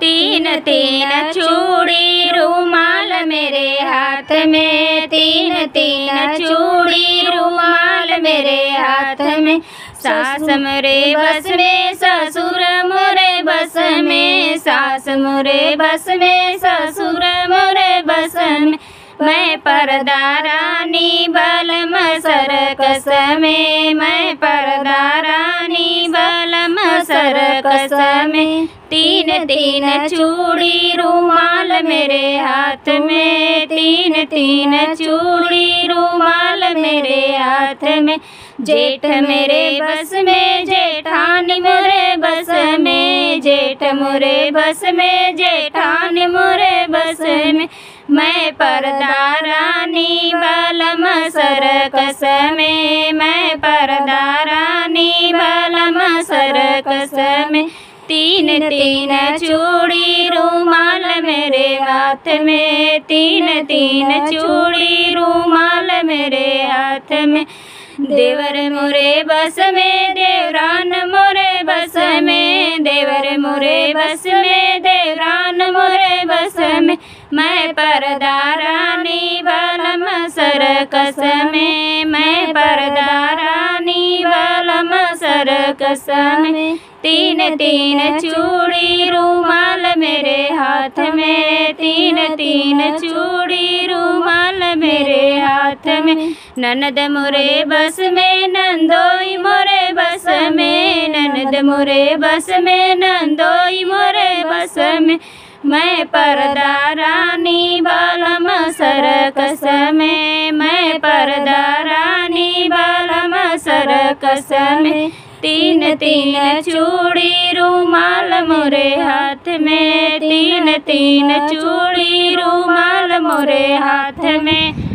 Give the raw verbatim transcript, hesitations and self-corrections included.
तीन तीन चूड़ी रुमाल मेरे हाथ में, तीन तीन चूड़ी रुमाल मेरे हाथ में। सास मोरे बस में, ससुर मोरे बस में, सास मोरे बस में, ससुर मोरे बस में। मैं परदा रानी बलम सर्कस में, मैं परदा रानी बलम सर्कस में। तीन तीन चूड़ी रुमाल मेरे हाथ में, तीन तीन चूड़ी रुमाल मेरे हाथ में। जेठ मेरे बस में, जेठानी मोरे बस में, जेठ मोरे बस में, जेठानी मोरे बस में। मैं परदा रानी बलम सर्कस में, मैं परदा रानी बलम सर्कस में। तीन तीन चूड़ी रुमाल मेरे हाथ में, तीन तीन चूड़ी रुमाल मेरे हाथ में। देवर मोरे बस में, देवरान मोरे बस में, देवर मोरे बस में, देवरान मोरे बस में। मैं परदा रानी बलम सर्कस में, मैं परदा रानी बलम सर्कस में। तीन तीन चूड़ी रुमाल मेरे हाथ में, तीन तीन चूड़ी रुमाल मेरे हाथ में। ननद मोरे बस में, नंदोई मोरे बस में, ननद मोरे बस में, नंदोई मोरे बस में। मैं परदा रानी बलम सर्कस में, मैं परदा रानी बलम सर्कस में। तीन तीन चूड़ी रुमाल मोरे हाथ में, तीन तीन चूड़ी रुमाल मोरे हाथ में।